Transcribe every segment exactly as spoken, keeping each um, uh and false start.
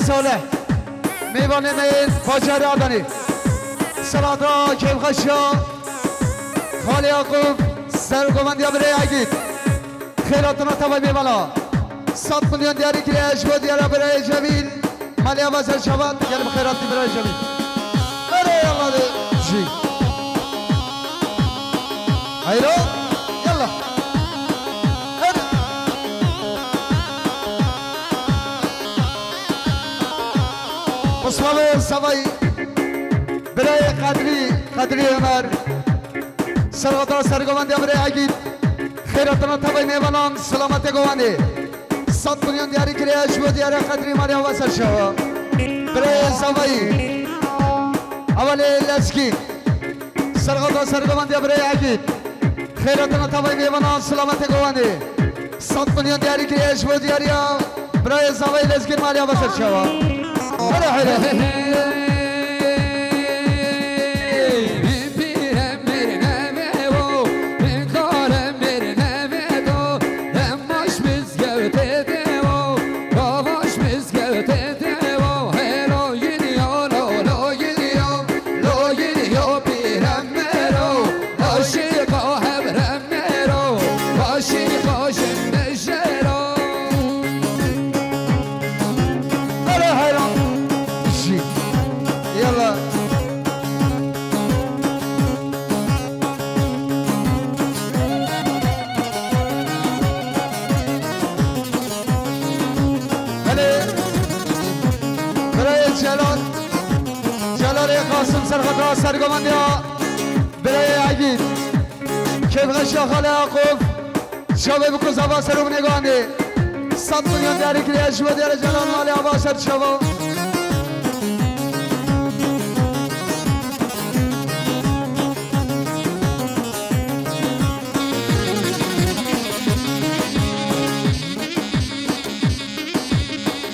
Salih. Mêvanê me yên bajarê Adanê. Serhata kêfxweşiya Xalê Yaqûb, sergovendiya birê Egîd. Xêratina tevayê mêvana. Sed milyon diyarî kiriye ji bo diyara birayê Cemîl. Malê ava ser çavan, gelin xêratî birayê Cemîl. Erê yalla de jî. Hayro, yalla. Erê. Osmanlı Savayî, birayê Qedrî, Qedrî Ömer. Serhata sergovendiya birê Egîd. Xêratina tevayê mêvanan, selametê gowanê. Sed milyon diyarî kiriye ji bo diyara Qedrî, malê ava ser çawa. Birayê Zavayî. Hevalê Lezgî. Serhata sergovendiya birê Egîd. Xêratina tevayê mêvanan, selametê gowanê. Sed milyon diyarî kiriye ji bo diyariya birayê Zavayî Lezgî, malê ava ser çawa. Hele hele. Hele hele. Jî. Yalla. Hele. Birayê Celal. Celalê Qasim serhata sergovendiya birayê Egîd. Kêfxweşiya Xalê Yaqûb. Çavê bi ku zava ser û binê gandê. Sed milyon diyarî kiriye ji bo diyarê Celal, malê ava ser çava.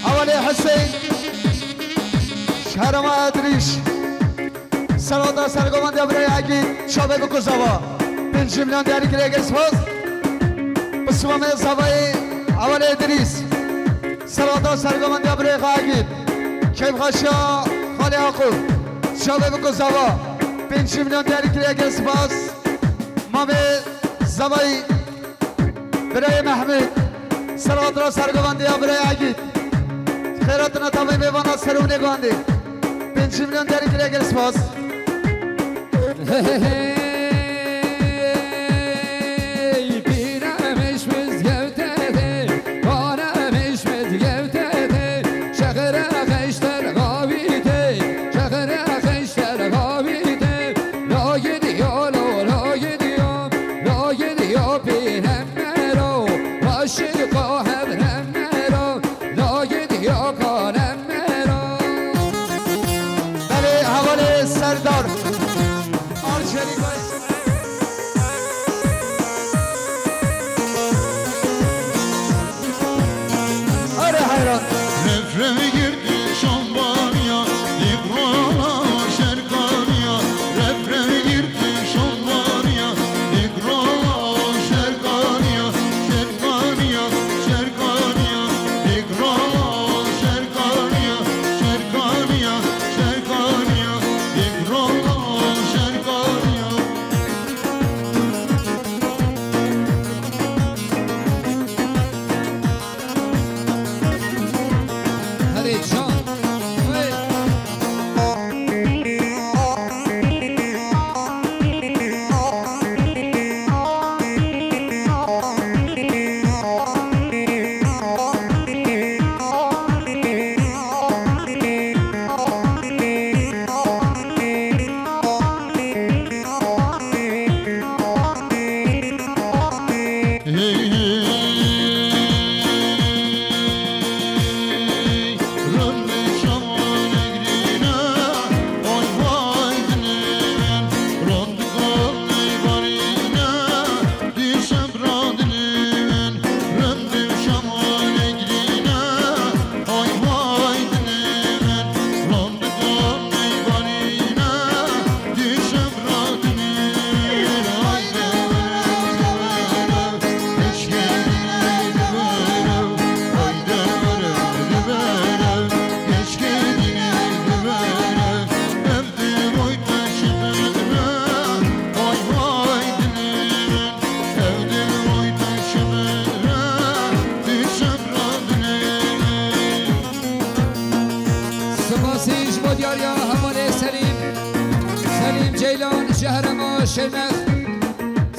Hevalê Hüseyin. Şehrama Edrîş. Serhata sergovendiya birê Egîd, çavê bi ku zava. Pêncî milyon diyarî kiriye, gelin spas. Pismamê zavayê Hevalê Edrîs. Serhata sergovendiya birê xwe Egîd. Kêfxweşiya Xalê Yaqûb. Çavê bi ku zava. Pêncî milyon diyarî kiriye, gelin spas. Mamê zavayî birayê Mehmûd. Serhata sergovendiya birê Egîd. Xêratina tevayê mêvana ser û binê gandê. Pêncî milyon diyarî kiriye, gelin spas. Belê, hevalê Serdar. Arçelik.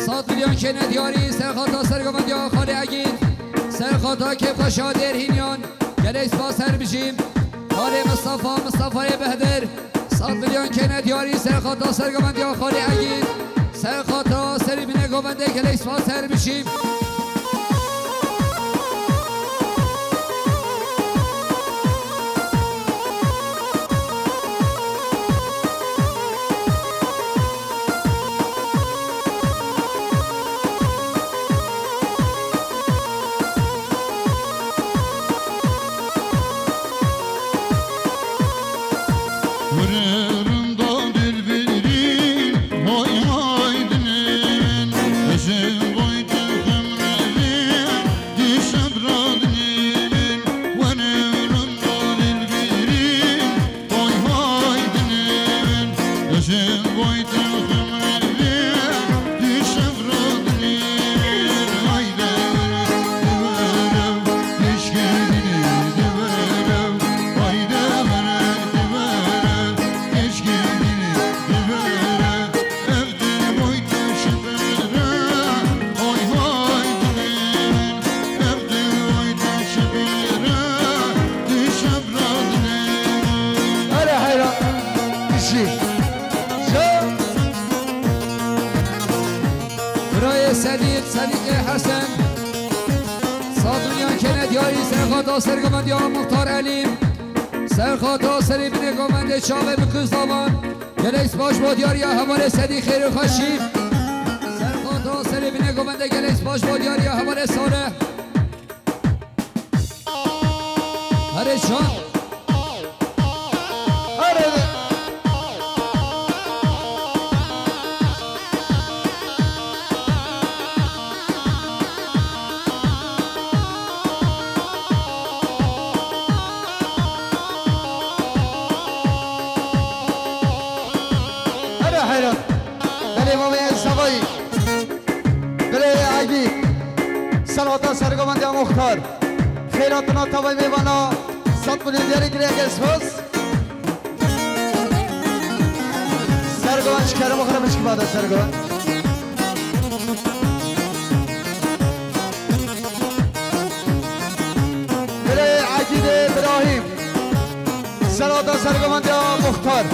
Sed milyon kêne diyarî, serxata sergovendiya Xalê Egîd, serxata kêfxweşa Dêrhîniyan, gelek spas her bijî. Xalê Mistefa, Mistefayê Behdir, sed milyon kêne diyarî, serxata sergovendiya Xalê Egîd, serxata serî binê govendê, gelek spas her bijî. Erê heyran. Şi. Şi. Birayê Sedîq, Sedîqê Hesen. Sed milyon kêne diyarî, serxata sergovendiya Muxtar Elî. Serxata serî binê govendê çavê bi kuz davan. Gelek spas bo diyariya hevalê Sedîq, xêr û xweşî. Serxata serî binê govendê, gelek spas bo diyariya hevalê Salih. Erê can. Erê. Erê heyran. Belê Mamê El Savayî. Birê Egîd, serxata sergovendiya Muxtar. Xêratina tavayê mêvana, sed milyon diyarî kiriye, gelek spas. Sergoven, ji kerema xwe re biçkî bade sergoven. Birê Egîdê Birahîm, serxata sergovendiya Muxtar.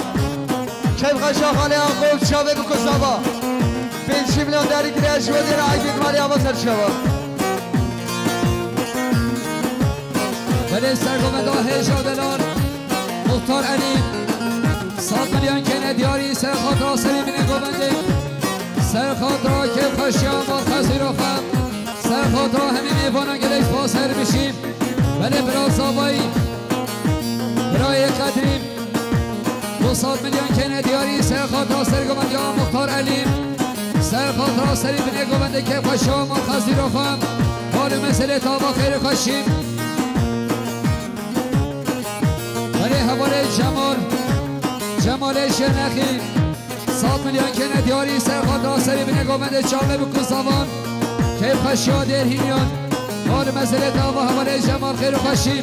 Keyfxweşa Xalê Yaqûb, çavê bi kuzava. Pêncî milyon diyarî kiriye, ji we dê re Egîd malê ava ser çava. Belê sergovenda hêja delal, Muxtar Elî, sed milyon kêne diyarî, serxata serî binê govendê, serxata kêfxweşiya mal xezîro xwe, serxata hemî mêvanan gelek spas her bijî. Belê bira Zavayî, birayê Qedrî, du sed milyon kêne diyarî, serxata sergovendiya Muxtar Elî, serxata serî binê govendê kêfxweşa mal xezîro xwe, hal û meselê tava xêr û xweşî. Belê hevalê Cemal, Cemalê Şenexî, sed milyon kêne diyarî, serxata serî binê govendê çavê bi kuzavan, keyfxweşiya Dêrhîniyan. Hal û meselê tava hevalê Cemal, xêr û xweşî.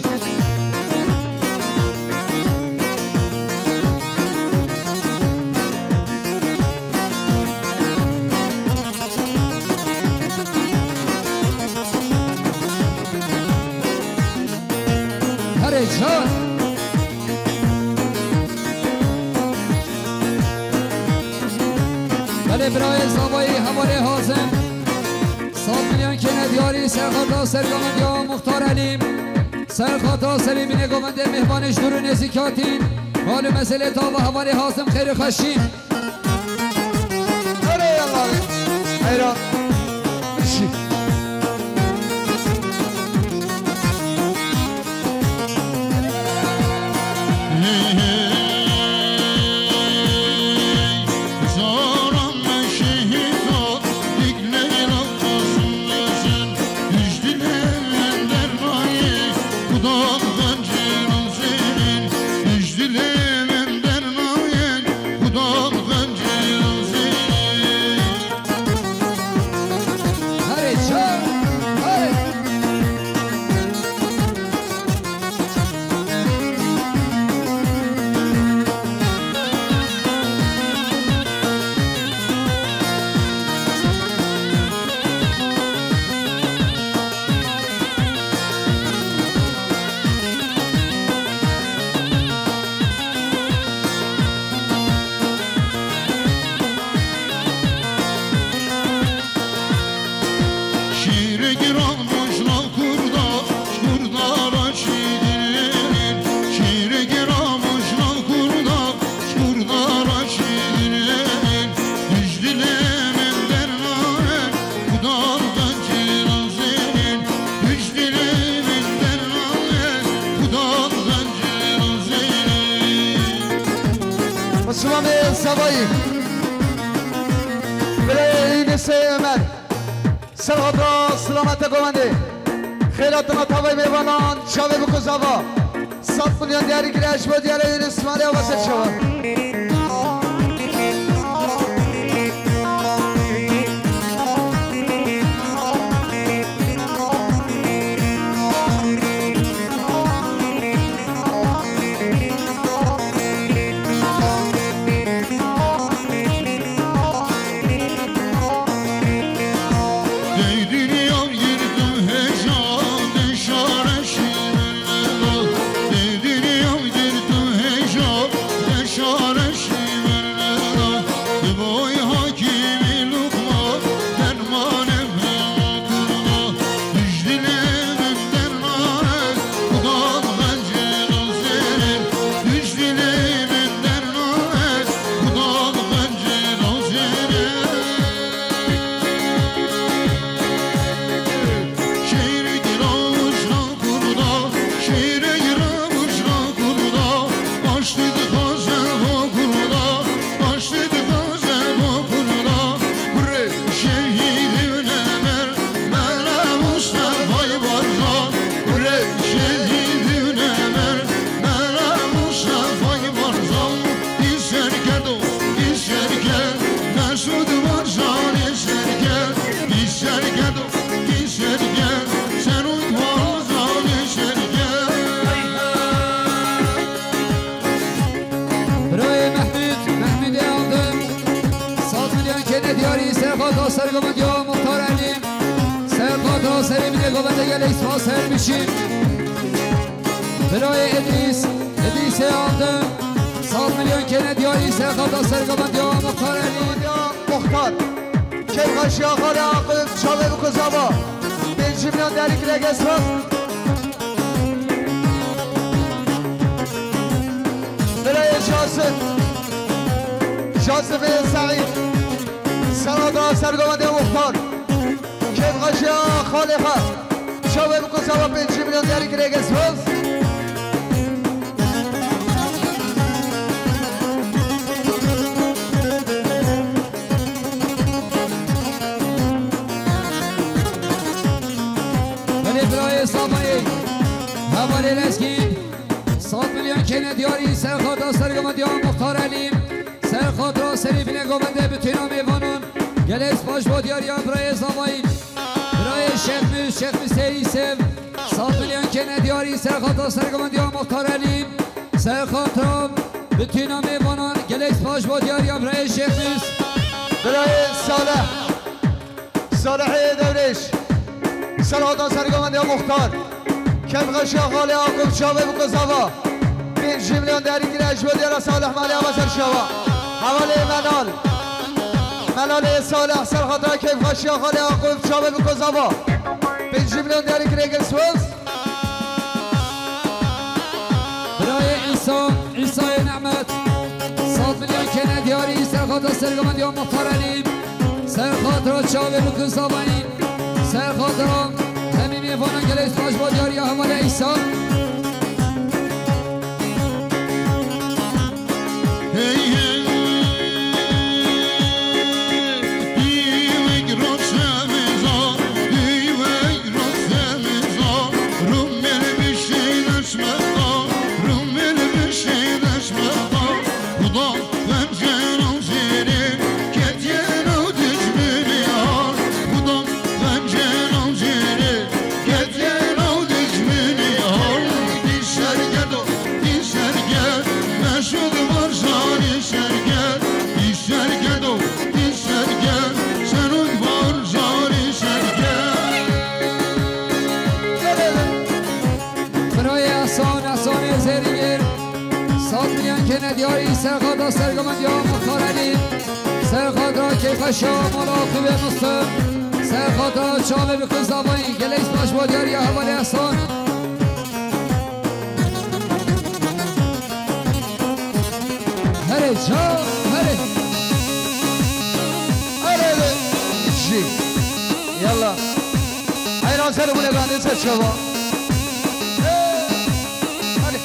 Herê can. Belê birayê Zavayî hevalê Hazim. Sed milyon kêne diyarî, serxata sergovendiya Muxtar Elî. Serxata serî binê govendê mêhvanê ji dûr û nêzîk hatîn. Hal û meselê tava hevalê Hazim, xêr û xweşî. Erê Allah'ım. Heyran. Şi. Bayî. Birayê Yunusê Ömer. Serhata silamete govendê. Xêratina tavayê mêvanan, çavê biko zava. Sed milyon diyarî kire, ji bo diyarê Yunus Malê Ava ser çava. Birayê Mehmûd, Mehmûdê aldim. Sed milyon kene diyarî, serxata sergovendiya Muxtar Elî. Serxata serê binê govende gelek spas her biçî. Birayê Edrîs, Edrîsê aldim. Sed milyon kene diyarî, serxata sergovendiya Muxtar Elî. Muxtar. Keyfxweşiya xalê Aqif, çavê biko zava. Pêncî milyon diyarî kire, gelek spas. Birayê Jazim. Jazimê Seîd. Serhata sergovendiya Muxtar. Keyfxweşiya xalê xwe. Çavê biko zava, pêncî milyon diyarî kire, gelek spas. Belê birayê Sabayê, hevalê Lezgîn, sed milyon kene diyarî, serxata sergovendiya Muxtar Elî, serxata serê binê govende, bütüna mêvanan, gelek spas bo diyariya birayê Sabayî, birayê Şêxmûs, Şêxmûsê Îsev, sed milyon kene diyarî, serxata sergovendiya Muxtar Elî, serxata bütüna mêvanan, gelek spas bo diyariya birayê Şêxmûs. Birayê Salih. Salihê Dewrêş. Serhata sergovendiya Muxtar. Keyfxweşiya xalê Aqif, çavê biko zava. Pêncî milyon diyarî kire, ji bo diyara Salih Malê Ava ser çava. Hevalê Menal. Menalê Salih, serhata keyfxweşiya xalê Aqif, çavê biko zava. Pêncî milyon diyarî kire, gelek spas. Birayê Îsa, Îsayê Nehmet, sed milyon kene diyarî, serxata sergovendiya Muxtar Elî, serxata çavê biko zavayî, serxata hemî mêvanan, gelek spas bo diyariya hevalê Îsa. Birayê Esan, Esanê Zêrîngir, sed milyon kene diyarî, serxata sergovendiya Muxtar Elî, serxata keyfxweşiya mala Xwîbê Muslim, serxata çavê biko zavayî, gelek spas bo diyariya hevalê Esan. Herê ca, herê. Herê be. Jî. Yalla. Heyran ser bûne gandê ser çava. Hey. Hadi.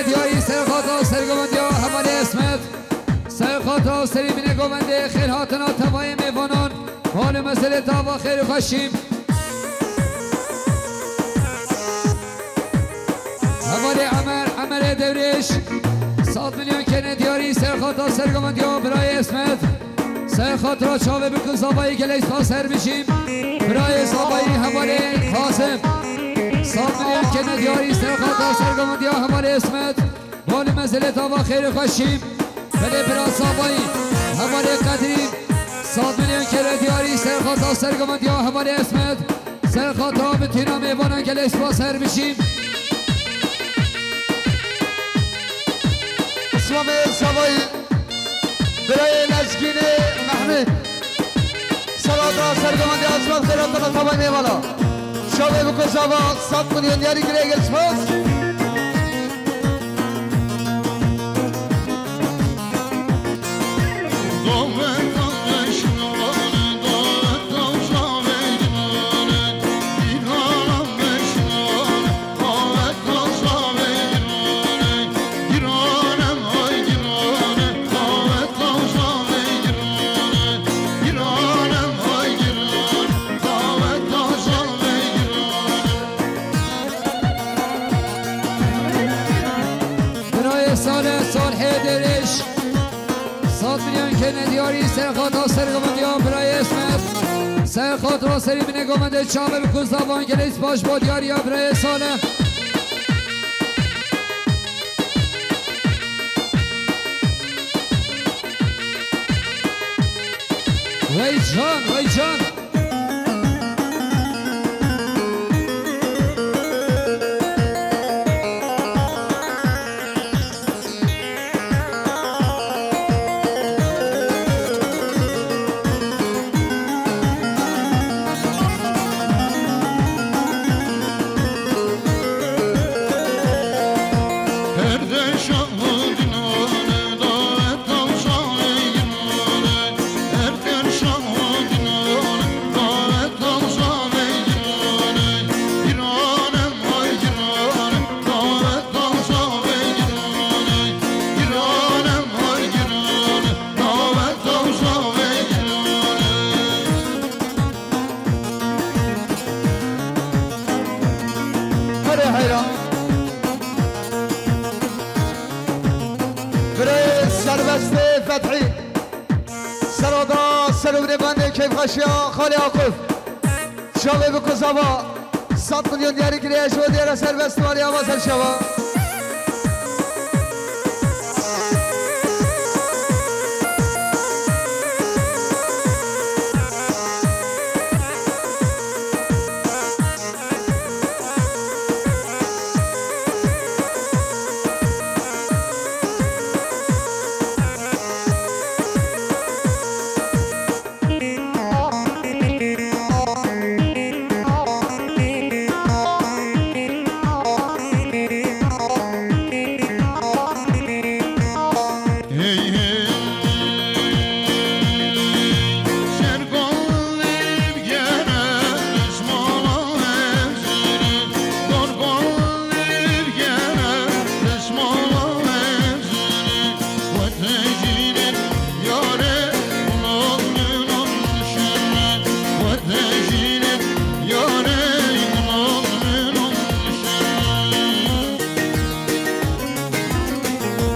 Diyarî serxata sergovendiya hevalê Esmet. Serxata serî binê govendê xêr hatina tevayê mêvanan. Malê mezelê tava xêr û xweşî. Hevalê Emer, Emerê Dewrêş. Sed milyon kene diyarî serxata sergovendiya birayê Esmet. Ser xatira çavê bik û zavayî gelek spas her bijî. Birayê zavayî hevalê Kazim. Sed milyon kene diyarî ser xatira sergovendiya hevalê Esmet. Balê mezelê tava xêr û xweşî. Belê bira zavayî hevalê Qedrî. Sed milyon kene diyarî ser xatira sergovendiya hevalê Esmet. Ser xatira bitîna mêvanan gelek spas her bijî. Osmanê zavayî. Birayê Lezgînê Mehmet. Serada sergovendiya Esmet xêr hatina tevayê mêvana. Çavê bik û zava sed milyon diyarî girê gel spas. Birayê Salih, Salihê Dêrêş. Sed milyon kene diyarî ser xata sergovendiya birayê Esmet. Ser xatira serî binê govendê çavê bik û zavan gelek spas bo diyariya birayê Salih. Wey can, wey can. Herê heyran. Birayê Serbestê Fethî. Serada serûvre bandê keyfxweşiya xalê Aqif. Çavê bik û zava. Sed milyon diyarî kiriye ji bo diyara serbest waliya va ser şeva.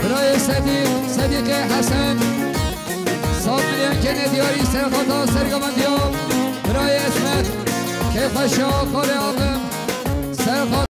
Birayê Sedîq, Sedîqê Hesen. Sed milyon kene diyarî serxata sergovendiya birayê Esmet. Keyfxweşiya xalê Aqif. Serxat